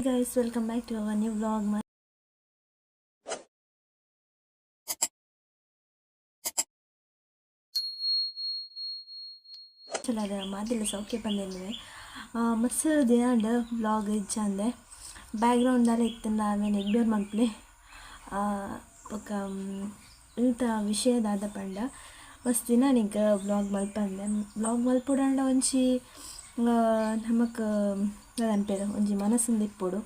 Guys, welcome back to our new vlog. ಚಲದ ಮಾದಿಲ್ಲ ಸೌಖ್ಯ ಬಂದಿದ್ದೇನೆ. ಮಸ್ತ್ ದಿನ ವ್ಲಾಗ್ ಇಜ್ಜಂದೆ ಬ್ಯಾಕ್ಗ್ರೌಂಡ್ ದಾಲ ಇತ್ತಂಡ ಅವೇನು ಇಗ್ನೋರ್ ಮನ್ಪುಲೆ. ಬೊಕ ಇಂತ ವಿಷಯ ದಾದ ಪಂಡ ಮಸ್ತ್ ದಿನ ನಿಂಕ್ ವ್ಲಾಗ್ ಮಲ್ಪಂದೆ. ವ್ಲಾಗ್ ಮಲ್ಪೊಡಾಂಡ ಒಂಜಿ ನಮಕ್ ದಾದ ಒಂಜಿ ಮನಸ್ಸಿಂದ ಇಪ್ಪೊಡು.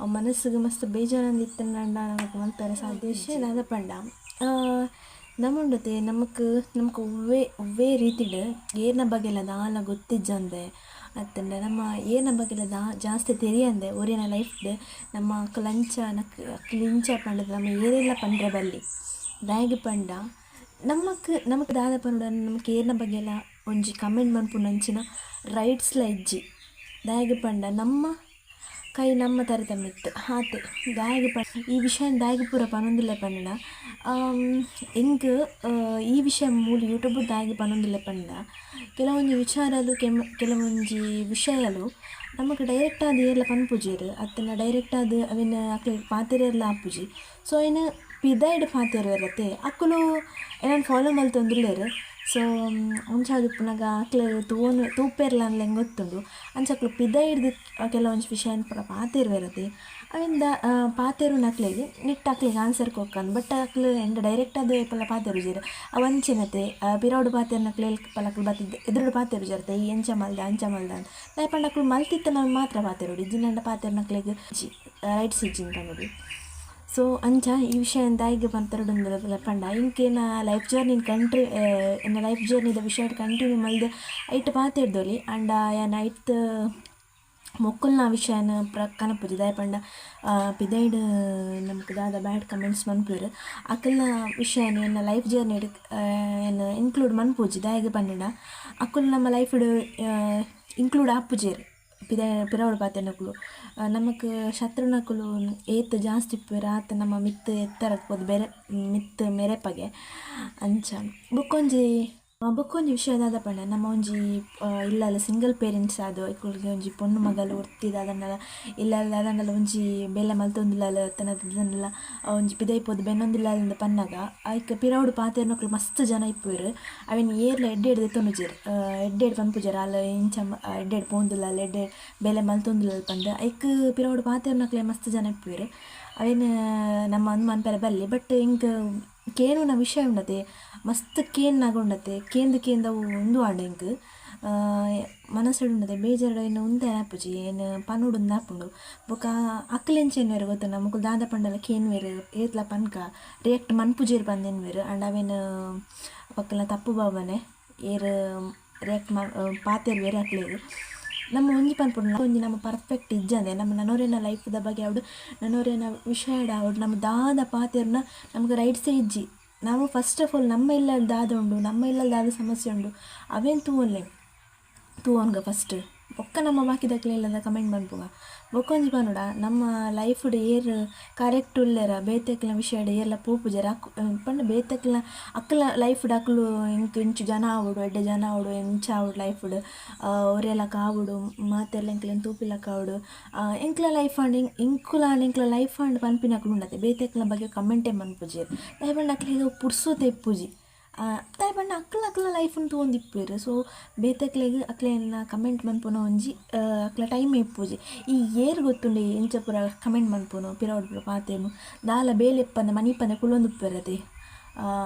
ಆ ಮನಸ್ಸಿಗೆ ಮಸ್ತ್ ಬೇಜಾರಂದು ಇತ್ತಂಡ ನಮಕ್ ಮಲ್ಪೆರೆ ಸಾಧ್ಯ ವಿಷಯ ದಾದ ಪಂಡ ನಮುಂಡತೆ ನಮಕ್ ನಮಕ್ ಒವ್ವೇ ಒವ್ವೇ ರೀತಿಡ್ ಏರ್ನ ಬಗೆಲ ದಾಲ ಗೊತ್ತಿಜ್ಜಂದೆ ಅತ್ತಂಡ ನಮ್ಮ ಏರ್ನ ಬಗೆಲ ದಾ ಜಾಸ್ತಿ ತೆರಿಯಂದೆ ಒರಿನ ಲೈಫ್ಡ್ ನಮ್ಮ ಅಕುಲಂಚ ಅಕ್ಲು ಇಂಚ ಪಂಡದ್ ನಮ್ಮ ಏರೆಲ್ಲ ಪಂಡ್ರೆ ಬಲ್ಲಿ ದಾಯೆಗ್ ಪಂಡ ನಮಕ್ ನಮಕ್ ದಾದ ಪನೊಡ ನಮಕ್ ಏರ್ನ ಬಗೆಲ ಒಂಜಿ ಕಮೆಂಟ್ ಮನ್ಪುನಂಚಿನ ರೈಟ್ಸ್ಲ ಇಜ್ಜಿ. ದಾಯೆಗ್ ಪಂಡ ನಮ್ಮ ಕೈ ನಮ್ಮ ತರೆತ ಮಿತ್ತ್ ಆತೆ. ದಾಯೆಗ್ ಪಂಡ ಈ ವಿಷಯ ದಾಯೆಗ್ ಪೂರ ಪನೊಂದುಲ್ಲೆ ಪಂಡ ಎಂಕ್ ಈ ವಿಷಯ ಮೂಲು ಯೂಟ್ಯೂಬ್ ದಾಯೆಗ್ ಪನೊಂದುಲ್ಲೆ ಪಂಡ ಕೆಲವೊಂಜಿ ವಿಚಾರಲು ಕೆಲವೊಂಜಿ ವಿಷಯಲು ನಮಕ್ ಡೈರೆಕ್ಟ್ ಆದ್ ಏರ್ಲ ಪನ್ಪುಜೆರ್ ಅತ್ತಂಡ ಡೈರೆಕ್ಟ್ ಆದ್ ಅವೆನ್ ಅಕ್ಲೆಗ್ ಪಾತೆರೆರ್ಲ ಆಪುಜಿ. ಸೊ ಐನ್ ಪಿದಾಯ್ಡ್ ಪಾತೆರುವೆರತೆ ಅಕುಲು ಎನನ್ ಫಾಲೋ ಮಲ್ತೊಂದುಲ್ಲೆರ್. ಸೊ ಅಂಚಾದ್ ಉಪ್ಪುನಗ ಅಕ್ಲು ತೂವೊನು ತೂಪೆರ್ಲ ಎಂಕ್ ಗೊತ್ತುಂಡು. ಅಂಚ ಅಕ್ಲು ಪಿದಯ್ಡ್ದ್ ಕೆಲವೊಂಜಿ ವಿಷಯನ್ ಪೂರ ಪಾತೆರುವೆರತೆ ಅವೆನ್ ದ ಪಾತೆರುನಕ್ಲೆಗ್ ನೆಟ್ಟ್ ಅಕ್ಲೆಗ್ ಆನ್ಸರ್ ಕೊರ್ಕಂದ್. ಬಟ್ ಅಕ್ಲು ಎಂಡ ಡೈರೆಕ್ಟ್ ಆದ್ ಏಪಲ ಪಾತೆರುಜೆರ್. ಅವು ಅಂಚೆನತೆ ಪಿರವುಡು ಪಾತೆರ್ನಕ್ಲೆ ಏಪಲ ಅಕ್ಲು ಬತ್ತುದು ಎದುರುಡು ಪಾತೆರುಜೆರತೆ ಈ ಎಂಚ ಮಲ್ದ ಅಂಚ ಮಲ್ದ ಅಂದ್. ದಾಯೆ ಪಂಡ ಅಕ್ಲು ಮಲ್ತಿತ್ತನ ಮಾತ್ರ ಪಾತೆರೊಡು ಇಜ್ಜಿಂಡ ಪಾತೆರ್ನಕ್ಲೆಗ್ ರೈಟ್ಸ್ ಇಜ್ಜಿ ಪನೊಡು. ಸೊ ಅಂಚ ಈ ವಿಷಯ ದಾಯೆಗ್ ಪಂತೊಡುಂದು ಪಂಡ ಎಂಕ್ ಎನ್ನ ಲೈಫ್ ಜರ್ನಿ ಕಂಟ್ರಿ ಎನ್ನ ಲೈಫ್ ಜರ್ನಿದ ವಿಷಯ ಕಂಟಿನ್ಯೂ ಮಲ್ದ್ ಐಟ್ ಪಾತೆರ್ದೊಲಿ. ಆಂಡ ಯಾನ್ ಐಟ್ ಮೊಕ್ಕುಲ್ನ ವಿಷಯನ ಕನಪುಜಿ. ದಾಯೆ ಪಂಡ ಪಿದಯ್ಡ್ ನಮಕ್ ದಾದ ಬ್ಯಾಡ್ ಕಮೆಂಟ್ಸ್ ಮನ್ಪುವೆರ್ ಅಕಲ್ನ ವಿಷಯನ್ ಎನ್ನ ಲೈಫ್ ಜರ್ನಿಡ್ ಯಾನ್ ಇನ್ಕ್ಲೂಡ್ ಮನ್ಪುಜಿ. ದಾಯೆಗ್ ಪಂಡ ಅಕುಲು ನಮ್ಮ ಲೈಫ್ಡ್ ಇನ್ಕ್ಲೂಡ್ ಆಪುಜೆರ್. ಪಿರವುಡು ಪಾತೆರ್ನಕುಲು ನಮಕ್ ಶತ್ರುನಕುಲು ಏತ್ ಜಾಸ್ತಿ ಇಪ್ಪುವೆರ್ ಆತ್ ನಮ್ಮ ಮಿತ್ತ್ ಎತ್ತರಗ್ ಪೋದು ಬೇರೆ ಮಿತ್ತ್ ಮೆರೆಪಗೆ ಅಂಚ. ಬೊಕ್ಕೊಂಜಿ ಬೊಕ್ಕೊಂಜಿ ವಿಷಯ ದಾದ ಪಂಡ ನಮ್ಮ ಒಂಜಿ ಇಲ್ಲಲ್ ಸಿಂಗಲ್ ಪೇರೆಂಟ್ಸ್ ಆದ್ ಇಕುಲ್ಗೆ ಒಂಜಿ ಪೊಣ್ಣು ಮಗಲ್ ಒರ್ತಿ ದಾದಂಡಲ ಇಲ್ಲಲ್ ದಾದಂಡಲ ಒಂಜಿ ಬೇಲೆ ಮಲ್ತೊಂದುಲ್ಲಲ್ ಅತ್ತಂಡ ಒಂಜಿ ಪಿದಯಿ ಪೋದು ಬೆನೊಂದುಲ್ಲಲ್ ಅಂದ್ ಪನ್ನಗ ಐಕ್ ಪಿರವುಡು ಪಾತೆರ್ನಕುಲು ಮಸ್ತ್ ಜನ ಇಪ್ಪುವೆರ್. ಅವೆನ್ ಏರ್ಲ ಎಡ್ಡೆ ದೆತ್ತೊನುಜೆರ್ ಎಡ್ಡೆ ಪನ್ಪುಜೆರ್ ಆಲ್ ಇಂಚ ಎಡ್ಡೆ ಪೋವೊಂದುಲ್ಲಲ್ ಎಡ್ಡೆ ಬೇಲೆ ಮಲ್ತೊಂದುಲ್ಲಲ್ ಪಂದ್. ಐಕ್ ಪಿರವುಡು ಪಾತೆರ್ನಕ್ಲೆ ಮಸ್ತ್ ಜನ ಇಪ್ಪುವೆರ್. ಅವೆನ್ ನಮ್ಮ ಅಂದ್ ಮನ್ಪೆರೆ ಬಲ್ಲಿ. ಬಟ್ ಎಂಕ್ ಕೇನುನ ವಿಷಯ ಉಂಡತೆ ಮಸ್ತ್ ಕೇನ್ನಗ ಉಂಡತೆ ಕೇಂದ್ ಕೇಂದ್ ಅವು ಉಂದು ಆಂಡ್ ಎಂಕ್ ಮನಸ್ಸುಡು ಉಂಡತೆ ಬೇಜಾರ್ಡ್ ಐನ್ ಉಂತೆರೆ ಆಪುಜಿ ಏನ್ ಪನೊಡುಂದು ಆಪುಂಡು. ಬೊಕ ಅಕ್ಲ್ ಎಂಚ ಎನ್ನುವೆರ್ ಗೊತ್ತುಂಡ ಮೊಕುಲು ದಾದ ಪಂಡಲ ಕೇನುವೆರ್ ಏತ್ಲ ಪನ್ಕ ರಿಯಾಕ್ಟ್ ಮನ್ಪುಜೆರ್ ಪಂದ್ ಎನ್ನುವೆರ್. ಆಂಡ ಅವೆನ್ ಅಕಲ್ನ ತಪ್ಪು ಭಾವನೆ ಏರ್ ರಿಯಾಕ್ಟ್ ಪಾತೆರುವೆರ್ ಅಕ್ಲೆಗ್. ನಮ್ಮ ಒಂಜಿ ಪನ್ಪುಂಡು ಒಂಜಿ ನಮ್ಮ ಪರ್ಫೆಕ್ಟ್ ಇಜ್ಜಂದೆ ನಮ್ಮ ನನೊರಿಯನ ಲೈಫ್ದ ಬಗ್ಗೆ ಆವಡ್ ನನೊರಿಯನ ವಿಷಯಡ್ ಆವಡ್ ನಮ್ಮ ದಾದ ಪಾತೆರ್ನ ನಮಕ್ ರೈಟ್ಸೇ ಇಜ್ಜಿ. ನಾವು ಫಸ್ಟ್ ಆಫ್ ಆಲ್ ನಮ್ಮ ಇಲ್ಲಲ್ ದಾದ ಉಂಡು ನಮ್ಮ ಇಲ್ಲಲ್ ದಾದ ಸಮಸ್ಯೆ ಉಂಡು ಅವೆನ್ ತೂವೊನ್ಲೆ ತೂವೊನ್ಗ ಫಸ್ಟ್. ಬೊಕ್ಕ ನಮ್ಮ ಬಾಕಿದಕ್ಲೆ ಇಲ್ಲದ ಕಮೆಂಟ್ ಮನ್ಪುಗ. ಬೊಕ್ಕೊಂಜಿ ಪನೊಡ ನಮ್ಮ ಲೈಫ್ಡ್ ಏರ್ ಕರೆಕ್ಟ್ ಉಲ್ಲೆರ ಬೇತೆಕ್ಲ್ನ ವಿಷಯಡ್ ಏರ್ಲ ಪೋಪುಜೆರ್ ಪಂಡ ಬೇತೆಕ್ಲ್ನ ಅಕ್ಲ್ನ ಲೈಫ್ಡ್ ಅಕುಲು ಎಂಕ್ ಇಂಚ ಜನ ಆವೊಡು ಎಡ್ಡೆ ಜನ ಆವೊಡು ಎಂಚ ಆವೊಡು ಲೈಫ್ಡ್ ಒರಿಯಲಕ ಆವೊಡು ಮಾತೆರ್ಲ ಎಂಕ್ಲೆನ್ ತೂಪಿಲಕ ಆವೊಡು ಎಂಕ್ಲ ಲೈಫ್ ಆಂಡ್ ಎಂಕುಲಾಂಡ ಎಂಕ್ಲ ಲೈಫ್ ಆಂಡ್ ಪನ್ಪಿನಕುಲು ಉಂಡತೆ ಬೇತೆಕ್ಲ್ನ ಬಗ್ಗೆ ಕಮೆಂಟೇ ಮನ್ಪುಜೆರ್. ದಾಯೆ ಪಂಡ ಅಕ್ಲೆಗ್ ಪುರ್ಸೊತೆ ಇಪ್ಪುಜಿ. ದಾಯೆ ಪಂಡ ಅಕ್ಲ್ ಅಕ್ಲ್ನ ಲೈಫ್ನ್ ತೂವೊಂದಿಪ್ಪುವೆರ್. ಸೊ ಬೇತೆಕ್ಲೆಗ್ ಅಕ್ಲೆನ ಕಮೆಂಟ್ ಮನ್ಪುನ ಒಂಜಿ ಅಕ್ಲ ಟೈಮ್ ಇಪ್ಪುಜಿ. ಈ ಏರ್ ಗೊತ್ತುಂಡು ಎಂಚ ಪೂರ ಕಮೆಂಟ್ ಮನ್ಪುನು ಪಿರವುಡು ಪೂರ ಪಾತೆರುನು ದಾಲ ಬೇಲೆ ಇಪ್ಪಂದೆ ಮನಿಪಂದೆ ಕುಲ್ಲೊಂದಿಪ್ಪುವೆರತೆ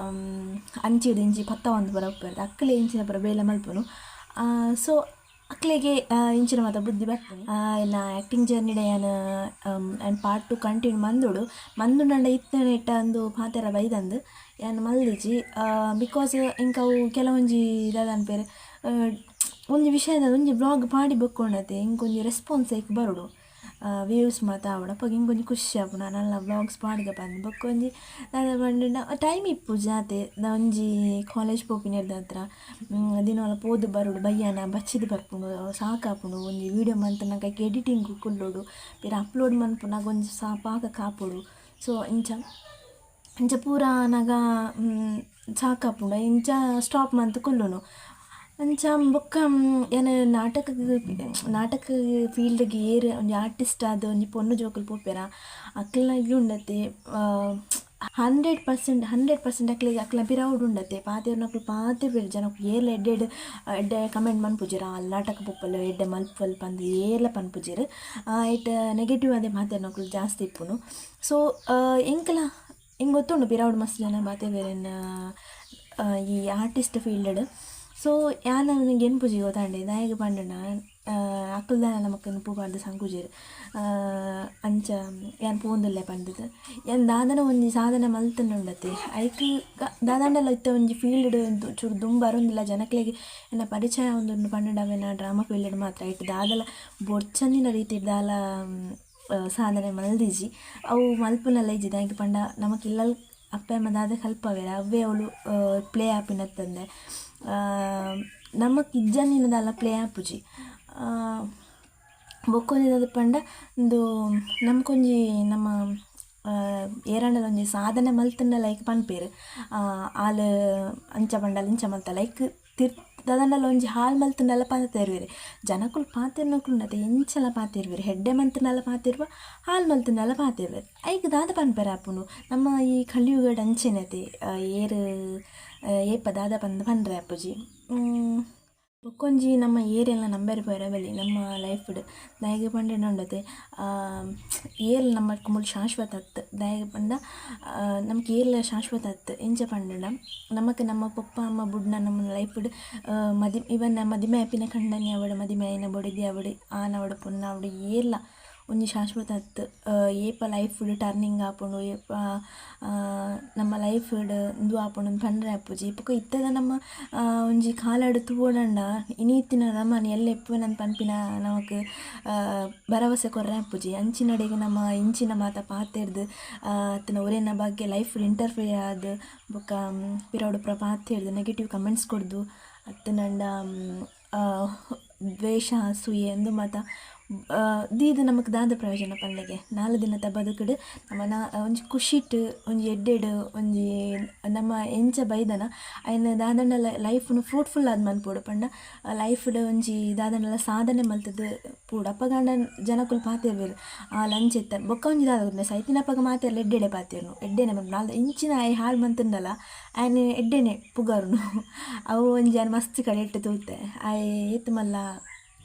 ಅಂಚಿರ್ದ್ ಇಂಚಿ ಪತ್ತವೊಂದು ಪೂರ ಉಪ್ಪುವೆರ್ ಅಕ್ಲೆ ಇಂಚಿನ ಪೂರ ಬೇಲೆ ಮನ್ಪುನು. ಸೊ ಅಕ್ಲೆಗೆ ಇಂಚಿನ ಮಾತ ಬುದ್ಧಿ ಬರ್ಪುನಿ. ಎನ್ನ ಆ್ಯಕ್ಟಿಂಗ್ ಜರ್ನಿಡ್ ಯಾನ್ ಯಾನ್ ಪಾರ್ಟ್ 2 ಕಂಟಿನ್ಯೂ ಮಂದೊಡು ಮಂದುಂಡಂಡ ಇತ್ತೆನೆಟ್ಟ ಅಂದು ಪಾತೆರ ಬೈದಂದ್ ಯಾನ್ ಮಲ್ದಿಜಿ. Because ಎಂಕ್ ಅವು ಕೆಲವೊಂಜಿ ದಾದ ಪನ್ಪೆರ್ ಒಂಜಿ ವಿಷಯದ ಒಂಜಿ ವ್ಲಾಗ್ ಪಾಡಿ ಬೊಕ್ಕ ಉಂಡತೆ ಎಂಕ್ ಒಂಜಿ ರೆಸ್ಪಾನ್ಸ್ ಐಕ್ ಬರೊಡು ವ್ಯೂಸ್ ಮಾತ ಆವೊಡು ಅಪಗ ಎಂಕ್ ಒಂಜಿ ಖುಷಿ ಆಪುಂಡು ನಲ್ಲ ವ್ಲಾಗ್ಸ್ ಪಾಡ್ಗ ಪಂದ್. ಬೊಕ್ಕ ಒಂಜಿ ದಾದ ಪಂಡ ಟೈಮ್ ಇಪ್ಪುಜಿ ಆತೆ ಒಂಜಿ ಕಾಲೇಜ್ ಪೋಪಿನೆರ್ದಾತ್ರ ದಿನೋಲ ಪೋದು ಬರೊಡು ಬಯ್ಯಾನ ಬಚ್ಚಿದ್ ಬರ್ಪುಂಡು ಸಾಕಾಪುಂಡು ಒಂಜಿ ವೀಡಿಯೋ ಮಂತುನಗ ಐಕ್ ಎಡಿಟಿಂಗ್ ಕುಲ್ಲೊಡು ಪಿರ ಅಪ್ಲೋಡ್ ಮನ್ಪುನಗ ಒಂಜಿ ಪಾಕ ಕಾಪೊಡು. ಸೊ ಇಂಚ ಇಂಚ ಪೂರ ಆನಗ ಸಾಕಾಪುಂಡು ಇಂಚ ಸ್ಟಾಪ್ ಮಂತ್ ಕುಲ್ಲುನು. ಅಂಚ ಬೊಕ್ಕ ಯಾನ್ ನಾಟಕ ನಾಟಕ ಫೀಲ್ಡ್ಗ್ ಏರ್ ಒಂಜಿ ಆರ್ಟಿಸ್ಟ್ ಆದ್ ಒಂಜಿ ಪೊಣ್ಣು ಜೋಕುಲು ಪೋಪೆರಾ ಅಕ್ಲ್ನಗ್ ಉಂಡತೆ 100% 100% ಅಕ್ಲೆಗ್ ಅಕ್ಲ್ನ ಪಿರವುಡು ಉಂಡತೆ ಪಾತೆರುನಕುಲು ಪಾತೆರ್ಬೆರ್ ಜನೊಕುಲು ಏರ್ಲ ಎಡ್ಡೆ ಎಡ್ಡೆ ಎಡ್ಡೆ ಕಮೆಂಟ್ ಮನ್ಪುಜೆರ್ ಆಲ್ ನಾಟಕ ಪೋಪಲ್ ಎಡ್ಡೆ ಮಲ್ಪುವಲ್ ಪಂದ್ ಏರ್ಲ ಪನ್ಪುಜೆರ್ ಐಟ್ ನೆಗೆಟಿವ್ ಆದೇ ಪಾತೆರುನಕುಲು ಜಾಸ್ತಿ ಇಪ್ಪುನು. ಸೊ ಎಂಕಲ ಎಂಕ್ ಗೊತ್ತುಂಡು ಪಿರವುಡು ಮಸ್ತ್ ಜನ ಪಾತೆರ್ಬೆರ್ ಎನ್ನ ಈ ಆರ್ಟಿಸ್ಟ್ ಫೀಲ್ಡ್. ಸೊ ಯಾನ್ ಅವೆನ್ ಗೆನ್ಪುಜಿ ಗೊತ್ತಾಂಡೆ ದಾಯೆಗ್ ಪಂಡಂಡ ಅಕುಲು ದಾಲ ನಮಕ್ ನುಪ್ಪು ಪಾಡ್ದ್ ಸಂಕುಜೆರ್ ಅಂಚ ಯಾನ್ ಪೋವೊಂದುಲ್ಲೆ ಪಂಡ್ದ್ ಯಾನ್ ದಾದನ ಒಂಜಿ ಸಾಧನೆ ಮಲ್ತ್ಂಡ ಉಂಡತೆ ಐಕ್ ದಾದಾಂಡಲ ಇತ್ತೆ ಒಂಜಿ ಫೀಲ್ಡ್ ಚೂರು ದುಂಬು ಬರೊಂದುಲ್ಲ ಜನಕ್ಲೆಗ್ ಎನ್ನ ಪರಿಚಯ ಆವೊಂದುಂಡು ಪಂಡ್ಂಡ ಅವೆನ ಡ್ರಾಮ ಫೀಲ್ಡ್ ಮಾತ್ರ ಐಟ್ ದಾದಲ ಬೊಡ್ಚಂದಿನ ರೀತಿಡ್ ದಾಲ ಸಾಧನೆ ಮಲ್ದಿಜಿ ಅವು ಮಲ್ಪುನಲ ಇಜ್ಜಿ ದಾಯೆಗ್ ಪಂಡ ನಮಕ್ ಇಲ್ಲಲ್ ಅಪ್ಪೆ ಅಮ್ಮ ದಾದ ಕಲ್ಪಾವೆರ್ ಅವ್ವೇ ಅವ್ಲು ಪ್ಲೇ ಆಪಿನತ್ತಂದೆ ನಮಕ್ ಇಜ್ಜಂದಿನ ದಾಲ ಪ್ಲೇ ಆಪುಜಿ. ಬೊಕ್ಕೊಂಜಿ ದಾದ ಪಂಡ ಉಂದು ನಮಕೊಂಜಿ ನಮ್ಮ ಏರಾಂಡಲ ಒಂಜಿ ಸಾಧನೆ ಮಲ್ತ್ಂಡ ಲೈಕ್ ಪನ್ಪೆರ್ ಆಲ್ ಅಂಚ ಪಂಡಲ್ ಇಂಚ ಮಲ್ತಲ್ ಐಕ್ ತಿರ್ತ್ ದಾದಾಂಡಲ ಒಂಜಿ ಹಾಳ್ ಮಲ್ತ್ಂಡಲ ಪಾತೆರುವೆರ್ ಜನಕುಲು ಪಾತೆರ್ನಕುಲು ಉಂಡತೆ ಎಂಚಲ ಪಾತೆರುವೆರ್ ಎಡ್ಡೆ ಮಲ್ತ್ಂಡಲ ಪಾತೆರುವ ಹಾಳ್ ಮಲ್ತ್ಂಡಲ ಪಾತೆರುವೆರ್ ಐಕ್ ದಾದ ಪನ್ಪೆರೆ ಆಪುಂಡು ನಮ್ಮ ಈ ಕಲಿಯುಗಡ್ ಅಂಚೆನೆ ಅತೆ ಏರ್ ಏಪ ದಾದ ಪಂದ್ ಪನ್ರೆ ಆಪುಜಿ. ಬೊಕ್ಕೊಂಜಿ ನಮ್ಮ ಏರೆಲ್ಲ ನಂಬೆರೆ ಪೋಯೆರೆ ಬಲ್ಲಿ ನಮ್ಮ ಲೈಫ್ಡ್ ದಾಯೆಗ್ ಪಂಡಂಡ ಉಂಡತೆ ಏರ್ಲ ನಮಕ್ ಮೂಲು ಶಾಶ್ವತ ಅತ್ತ್ ದಾಯೆಗ್ ಪಂಡ ನಮಕ್ ಏರ್ಲ ಶಾಶ್ವತ ಅತ್ತ್ ಎಂಚ ಪಂಡಂಡ ನಮಕ್ ನಮ್ಮ ಪೊಪ್ಪ ಅಮ್ಮ ಬುಡ್ನ ನಮ್ಮ ಲೈಫ್ಡ್ ಮದಿ ಇವನ್ ಮದಿಮೆ ಆಪಿನ ಕಂಡನಿ ಆವಡ್ ಮದಿಮೆ ಆಯಿನ ಬೊಡೆದಿ ಆವಡ್ ಆಣ್ ಆವಡ್ ಪೊಣ್ಣು ಆವಡ್ ಏರ್ಲ ಒಂಜಿ ಶಾಶ್ವತ ಅತ್ತ್ ಏಪ ಲೈಫ್ಡ್ ಟರ್ನಿಂಗ್ ಆಪುಂಡು ಏಪ ನಮ್ಮ ಲೈಫ್ಡ್ ಉಂದು ಆಪುಂಡು ಪಂಡ್ರೆ ಆಪುಜಿ. ಬೊಕ ಇತ್ತೆದ ನಮ್ಮ ಒಂಜಿ ಕಾಲಡ್ ತೂವೊಡಂಡ ಇನಿತಿನ ನಮನ್ ಎಲ್ಲೆ ಇಪ್ಪುವೆನಂದ್ ಪನ್ಪಿನ ನಮಕ್ ಭರವಸೆ ಕೊರ್ರೆ ಆಪುಜಿ. ಅಂಚಿನಡೆಗ್ ನಮ ಇಂಚಿನ ಮಾತ ಪಾತೆರ್ದ್ ಅತ್ತ್ಂಡ ಒರಿಯನ ಬಗ್ಗೆ ಲೈಫ್ಡ್ ಇಂಟರ್ಫಿಯರ್ ಆದ್ ಬೊಕ ಪಿರವುಡು ಪೂರ ಪಾತೆರ್ದ್ ನೆಗೆಟಿವ್ ಕಮೆಂಟ್ಸ್ ಕೊರ್ದು ಅತ್ತ್ಂಡ ದ್ವೇಷ ಅಸೂಯೆ ಉಂದು ಮಾತ ದೀದ್ ನಮಕ್ ದಾದ ಪ್ರಯೋಜನ ಪನ್ಲೆಗೆ. ನಾಲ್ ದಿನತ ಬದುಕುಡು ನಮನ ಒಂಜಿ ಖುಷಿಟ್ ಒಂಜಿ ಎಡ್ಡೆಡ್ ಒಂಜಿ ನಮ್ಮ ಎಂಚ ಬೈದನ ಐನ್ ದಾದಂಡಲ ಲೈಫ್ನ್ ಫ್ರೂಟ್ಫುಲ್ ಆದ್ ಮನ್ಪೊಡು ಪಂಡ ಲೈಫ್ಡ್ ಒಂಜಿ ದಾದಂಡಲ ಸಾಧನೆ ಮಲ್ತ್‌ದ್ ಪೋಡು ಅಪಗಾಂಡ ಜನಕುಲು ಪಾತೆರ್ಬೆರ್ ಆಲ್ ಅಂಚ ಇತ್ತಲ್ ಬೊಕ್ಕ ಒಂಜಿ ದಾದ ಗೊತ್ತುಂಡ ಸೈತಿನಪಗ ಮಾತೆರ್ಲ ಎಡ್ಡೆಡೆ ಪಾತೆರುನು ಎಡ್ಡೆನೆ ಮನ್ಪುನು ಆಲ್ ಇಂಚಿನ ಆಯೆ ಹಾಳ್ ಮನ್ತುಂಡಲ ಆಯನ್ ಎಡ್ಡೆನೆ ಪುಗರುನು ಅವು ಒಂಜಿ ಯಾನ್ ಮಸ್ತ್ ಕಡೆಟ್ ತೂತೆ ಆಯೆ ಏತ್ ಮಲ್ಲ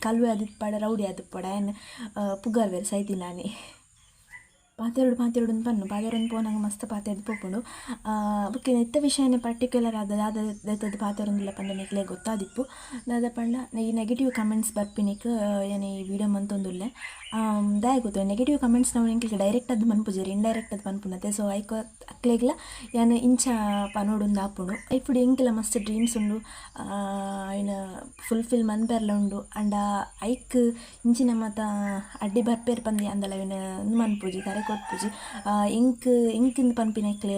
ಕಲ್ವೆ ಆದಿಪ್ಪಡ್ ರೌಡಿ ಆದಿಪ್ಪಡ್ ಆಯನ್ ಪುಗರ್ವೆರ್ ಸೈತಿನಾನಿ. ಪಾತೆರೊಡು ಪಾತೆರೊಡು ಅಂದ್ ಪನ್ನು ಪಾತೆರೊಂದು ಪೋನಗ ಮಸ್ತ್ ಪಾತೆರ್ದ್ ಪೋಪುಂಡು. ಬೊಕ್ಕ ಇತ್ತೆ ವಿಷಯನೆ ಪರ್ಟಿಕ್ಯುಲರ್ ಆದ್ ದಾದ ದೆತ್ತದ್ ಪಾತೆರೊಂದುಲ್ಲ ಪಂದ್ ನಿಕ್ಲೆಗ್ ಗೊತ್ತಾದಿಪ್ಪು. ದಾದ ಪಂಡ ಈ ನೆಗೆಟಿವ್ ಕಮೆಂಟ್ಸ್ ಬರ್ಪಿನೆಕ್ ಯಾನ್ ಈ ವಿಡಿಯೋ ಮಂತೊಂದುಲ್ಲೆ. ದಾಯೆ ಗೊತ್ತುಂಡ ನೆಗೆಟಿವ್ ಕಮೆಂಟ್ಸ್ ನವು ಎಂಕ್ಲೆಗ್ ಡೈರೆಕ್ಟ್ ಆದ್ ಮನ್ಪುಜೆರ್ ಇಂಡೈರೆಕ್ಟ್ ಆದ್ ಪನ್ಪುನತೆ. ಸೊ ಐಕ್ ಅಕ್ಲೆಗ್ಲ ಯಾನ್ ಇಂಚ ಪನೊಡುಂದು ಆಪುಂಡು. ಲೈಫ್ಡ್ ಎಂಕ್ಲ ಮಸ್ತ್ ಡ್ರೀಮ್ಸ್ ಉಂಡು ಐನ್ ಫುಲ್ಫಿಲ್ ಮನ್ಪೆರ್ಲ ಉಂಡು. ಆಂಡ ಐಕ್ ಇಂಚಿನ ಮಾತ ಅಡ್ಡಿ ಬರ್ಪೆರ್ ಪಂದ್ ಯಾನ್ದಲ ಐನ್ ಉಂದು ಮನ್ಪುಜಿ ತರೆ ಕೊರ್ಪುಜಿ. ಎಂಕ್ ಎಂಕ್ ಪನ್ಪಿನಕ್ಲ್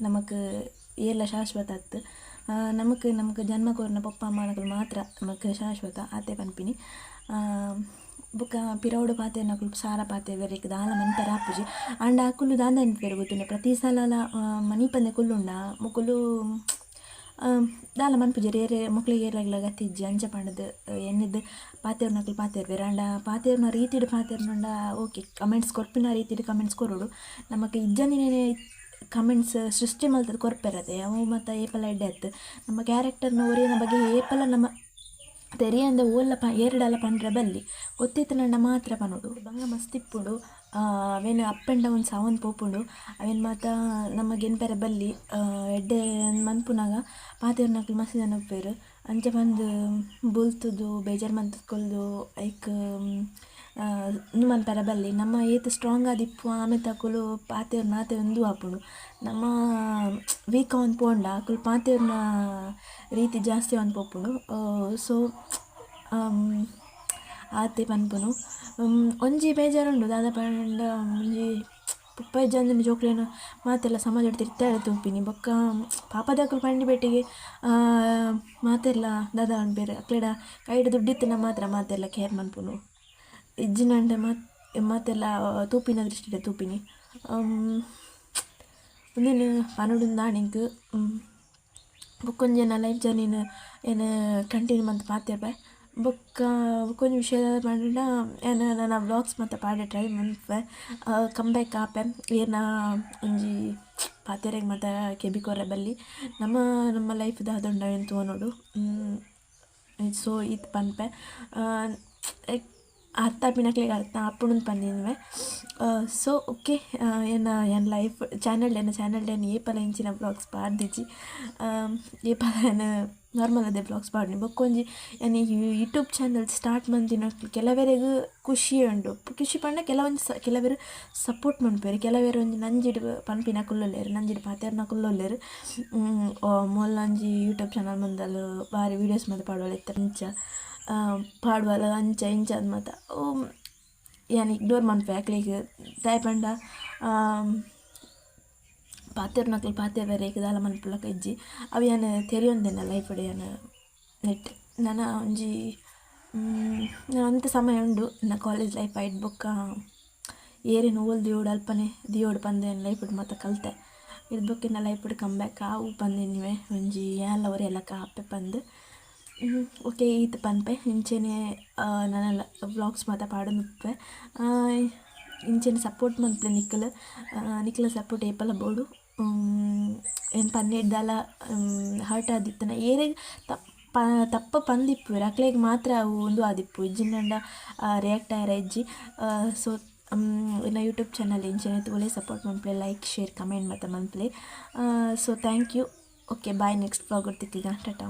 ನಮಕ್ ಏರ್ಲ ಶಾಶ್ವತ ಅತ್ತ್. ನಮಕ್ ನಮಕ್ ಜನ್ಮ ಕೊರ್ನ ಪೊಪ್ಪ ಅಮ್ಮನಕುಲು ಮಾತ್ರ ನಮಕ್ ಶಾಶ್ವತ ಆತೆ ಪನ್ಪಿನಿ. ಬೊಕ ಪಿರವುಡು ಪಾತೆರ್ನಕುಲು ಸಾರ ಪಾತೆರ್ವೆರ್ ಇಕ್ ದಾಲ ಮನ್ಪೆರೆ ಆಪುಜಿ. ಆಂಡ ಅಕುಲು ದಾದ ಎನ್ಪುವೆರ್ ಗೊತ್ತುಂಡ ಪ್ರತಿ ಸಲಲ ಮನೀಪಂದೆ ಕುಲ್ಲುಂಡ ಮೊಕುಲು ದಾಲ ಮನ್ಪುಜೆರ್ ಏರೆ ಮೊಕ್ಲೆಗ್ ಏರೆಗ್ಲ ಗತಿ ಇಜ್ಜಿ ಅಂಚ ಪಂಡ್‌ದ್ ಎನ್ನಿದ್ ಪಾತೆರುನಕುಲು ಪಾತೆರ್ವೆರ್. ಆಂಡ ಪಾತೆರುನ ರೀತಿಡ್ ಪಾತೆರ್ನಂಡ ಓಕೆ ಕಮೆಂಟ್ಸ್ ಕೊರ್ಪಿನ ರೀತಿಡ್ ಕಮೆಂಟ್ಸ್ ಕೊರೊಡು. ನಮಕ್ ಇಜ್ಜಂದಿನೇ ಕಮೆಂಟ್ಸ್ ಸೃಷ್ಟಿ ಮಲ್ತ್‌ದ್ ಕೊರ್ಪೆರತೆ ಅವು ಮಾತ ಏಪಲ ಎಡ್ಡೆ ಅತ್ತ್. ನಮ್ಮ ಕ್ಯಾರೆಕ್ಟರ್‌ನ ಒರಿಯನ ಬಗ್ಗೆ ಏಪಲ ನಮ ತೆರಿಯಂದೆ ಓಲ್ಲ ಏರೆಡಲ ಪಂಡ್ರೆ ಬಲ್ಲಿ ಗೊತ್ತಿತ್ತ್ಂಡ ಮಾತ್ರ ಪನೊಡು. ಬಂಗ ಮಸ್ತ್ ಇಪ್ಪುಂಡು ಅವೆನ್ ಅಪ್ ಆ್ಯಂಡ್ ಡೌನ್ಸ್ ಆವೊಂದು ಪೋಪುಂಡು ಅವೆನ್ ಮಾತ ನಮ ಗೆನ್ಪೆರೆ ಬಲ್ಲಿ. ಎಡ್ಡೆ ಮನ್ಪುನಗ ಪಾತೆರುನಕುಲು ಮಸ್ತ್ ಜನ ಉಪ್ಪುವೆರ್ ಅಂಚ ಪಂದ್ ಬುಲ್ತುದು ಬೇಜಾರ್ ಮಲ್ತ್ ಕುಲ್ದು ಐಕ್ ಉಂದು ಮನ್ಪೆರೆ ಬಲ್ಲಿ. ನಮ ಏತ್ ಸ್ಟ್ರಾಂಗ್ ಆದಿಪ್ಪುವ ಆಮೇತ ಅಕುಲು ಪಾತೆರುನ ಆತೆ ಉಂದು ಆಪುಂಡು. ನಮ ವೀಕ್ ಆವೊಂದು ಪೋಂಡ ಅಕುಲು ಪಾತೆರುನ ರೀತಿ ಜಾಸ್ತಿ ಆವೊಂದು ಪೋಪುಂಡು. ಸೊ ಆತೆ ಪನ್ಪುನು. ಒಂಜಿ ಬೇಜಾರುಂಡು ದಾದ ಪಂಡ ಒಂಜಿ ಪೊಪ್ಪ ಇಜ್ಜಂದಿನ ಜೋಕ್ಲೆನ್ ಮಾತೆರ್ಲ ಸಮಾಜಡ್ ತಿರ್ತಾಡೆ ತೂಪಿನಿ ಬೊಕ್ಕ ಪಾಪದಕುಲು ಪಂಡಿ ಪೆಟ್ಟಿಗೆ ಮಾತೆರ್ಲ ದಾದ ಪನ್ಪೆರ್ ಅಕ್ಲೆಡ ಕೈಟ್ ದುಡ್ಡು ಇತ್ತ್ಂಡ ಮಾತ್ರ ಮಾತೆರ್ಲ ಕೇರ್ ಮನ್ಪುನು ಇಜ್ಜಿಂಡ ಮಾತೆರ್ಲ ತೂಪಿನ ದೃಷ್ಟಿಡೆ ತೂಪಿನಿ. ಉಂದೆನ್ ಪನೊಡುಂದಾಂಡ್ ಎಂಕ್. ಬೊಕ್ಕೊಂಜಿ ಎನ್ನ ಲೈಫ್ ಜರ್ನಿನ್ ಯಾನ್ ಕಂಟಿನ್ಯೂ ಮಂತ್ ಪಾತೆರ್ಪೆ. ಬೊಕ್ಕ ಬೊಕ್ಕೊಂಜಿ ವಿಷಯ ಪಂಡ ಯಾನ್ ನನ ವ್ಲಾಗ್ಸ್ ಮಾತ ಪಾಡೆ ಟ್ರೈ ಮನ್ಪುವೆ, ಕಮ್ ಬ್ಯಾಕ್ ಆಪೆ. ಏರ್ನ ಒಂಜಿ ಪಾತೆರೆಗ್ ಮಾತ ಕೆಬಿ ಕೊರ್ರೆ ಬಲ್ಲಿ, ನಮ್ಮ ನಮ್ಮ ಲೈಫ್ ದಾದ ಉಂಡು ಅವೆನ್ ತೂವೊನೊಡು. ಸೊ ಈತ್ ಪನ್ಪೆ, ಅರ್ಥ ಆಪಿನಕ್ಲೆಗ್ ಅರ್ಥ ಆಪುಂಡು ಪಂದಿನ್ವೆ. ಸೊ ಓಕೆ, ಎನ್ನ ಎನ್ನ ಲೈಫ್ ಚಾನಲ್, ಎನ್ನ ಚಾನಲ್ ಏನ್ ಏಪಲ ಇಂಚಿನ ವ್ಲಾಗ್ಸ್ ಪಾಡ್ದಿಜಿ. ಏಪಲ ಯಾನ್ ನಾರ್ಮಲ್ ಅದೇ ವ್ಲಾಗ್ಸ್ ಪಾಡ್ನಿ. ಬೊಕ್ಕೊಂಜಿ ಯಾನ್ YouTube channel start ಮಂತಿನಕ್ಲು ಕೆಲವೆರೆಗ್ ಖುಷಿ ಉಂಡು. ಖುಷಿ ಪಂಡ ಕೆಲವೊಂಜಿ ಕೆಲವೆರ್ ಸಪೋರ್ಟ್ ಮನ್ಪುವೆರ್, ಕೆಲವೆರ್ ಒಂಜಿ ನಂಜಿಡ್ ಪನ್ಪಿನಕುಲು ಉಲ್ಲೆರ್, ನಂಜಿಡ್ ಪಾತೆರ್ನಕುಲು ಉಲ್ಲೆರ್. ಮೊಲ್ಲೊಂಜಿ ಯೂಟ್ಯೂಬ್ ಚಾನಲ್ ಮಂದಲ್ ಬಾರಿ ವೀಡಿಯೋಸ್ ಮಾತ ಪಾಡುವಲ್ ಇತ್ತೆ ಅಂಚ ಪಾಡುವಲ್ ಅಂಚ ಇಂಚ ಮಾತ. ಯಾನ್ ಇಗ್ನೋರ್ ಮನ್ಪುವೆ ಅಕ್ಲೆಗ್, ದಾಯೆ ಪಂಡ ಪಾತೆರ್ನಕ್ಲು ಪಾತೆರ್ವೆರ್, ಏಕ್ ದಾಲ ಮನ್ಪುಲಕ ಇಜ್ಜಿ. ಅವು ಯಾನ್ ತೆರಿಯೊಂದೆನ ಲೈಫ್ಡ್ ಯಾನ್ ನೆಟ್ ನನ ಒಂಜಿ ಒಂತೆ ಸಮಯ ಉಂಡು ಎನ್ನ ಕಾಲೇಜ್ ಲೈಫ್ ಐಟ್. ಬೊಕ್ಕ ಏರೆನ್ ಓಲ್ ದಿಯೊಡು ಅಲ್ಪನೆ ದಿಯೊಡು ಪಂದ್ ಯಾನ್ ಲೈಫ್ಡ್ ಮಾತ ಕಲ್ತೆ. ಇರ್ದ್ ಬೊಕ್ಕ ಎನ್ನ ಲೈಫ್ಡ್ ಕಮ್ ಬ್ಯಾಕ್ ಆವು ಪಂದ್ ಎನ್ನುವೆ, ಒಂಜಿ ಯಾನ್ಲ ಒರಿಯ ಲೆಕ್ಕ ಆಪೆ ಪಂದ್. ಓಕೆ, ಈತ್ ಪನ್ಪೆ. ಇಂಚೆನೆ ನನಲ ವ್ಲಾಗ್ಸ್ ಮಾತ ಪಾಡೊಂದುಪ್ಪುವೆ. ಇಂಚೆನೆ ಸಪೋರ್ಟ್ ಮನ್ಪುಲೆ ನಿಕುಲು, ನಿಕ್ಲೆನ ಸಪೋರ್ಟ್ ಏಪಲ ಬೋಡು. ಏನ್ ಪನ್ನೆಡ್ದಾಲ ಹರ್ಟ್ ಆದಿತ್ತುಂಡ ಏರೆಗ್ ತಪ್ಪು ಪಂದಿಪ್ಪುವೆರ್ ಅಕ್ಲೆಗ್ ಮಾತ್ರ ಅವು ಉಂದು ಆದಿಪ್ಪು, ಇಜ್ಜಿಂಡ ರಿಯಾಕ್ಟ್ ಆಯೆರೆ ಇಜ್ಜಿ. ಸೊ ಎನ್ನ ಯೂಟ್ಯೂಬ್ ಚಾನಲ್ ಇಂಚೆನೆ ತೂಲೆ, ಸಪೋರ್ಟ್ ಮನ್ಪುಲೆ, like share comment ಮಾತ ಮನ್ಪುಲೆ. So thank you, okay bye. Next vlog ತಿಕ್ಕುಗ, Tata.